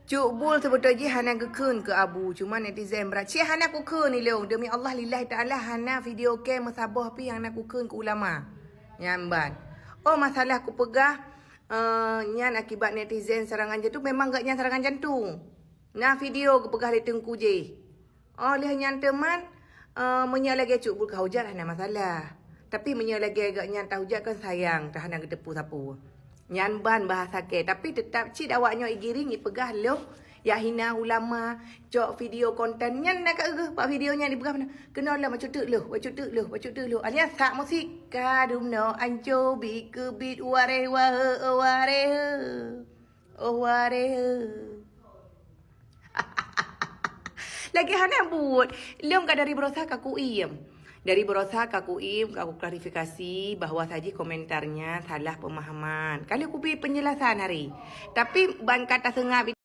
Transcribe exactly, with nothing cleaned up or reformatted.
Cuk Bul sebetul jih hana geukheun keu Abu, cuma netizen brat. Cit hana kukheun ilong. Demi Allah lillahi ta'ala hana video ke meusaboh pih hana kukheun keu ulama. Nyan ban. Oh, masalah kupeugah, eh, nyan akibat netizen serangan jantung, memang gak nyan serangan jantung. Na video geupeugah lé Teungku jih. Oh, lheueh nyan teuma, eh, meunyoe lagèe Cuk Bul ka hujat hana masalah. Tapi meunyoe lagèe gak nyan tahujat kan sayang, ta hana geuteupeue sapeue. Nyan ban bahasa ke, tapi tetap cit awak nyoe igiring ipeugah lom ya hina ulama, cok video konten nyan na ka geuh bak video nyan dipeugah mana. Kena lah bacut teuk leuh, bacut teuk leuh, bacut teuk leuh. Alias sak musik ka dumno anco bi keubit wareh wahe wareh. Oh wareh. Lagi hana buet. Lom ka dari berusaha ka kuim. Dari berusaha ka kuim, ka kuklarifikasi bahwa saji komentarnya salah pemahaman. Kalau kubi penjelasan hari. Tapi ban kata sengap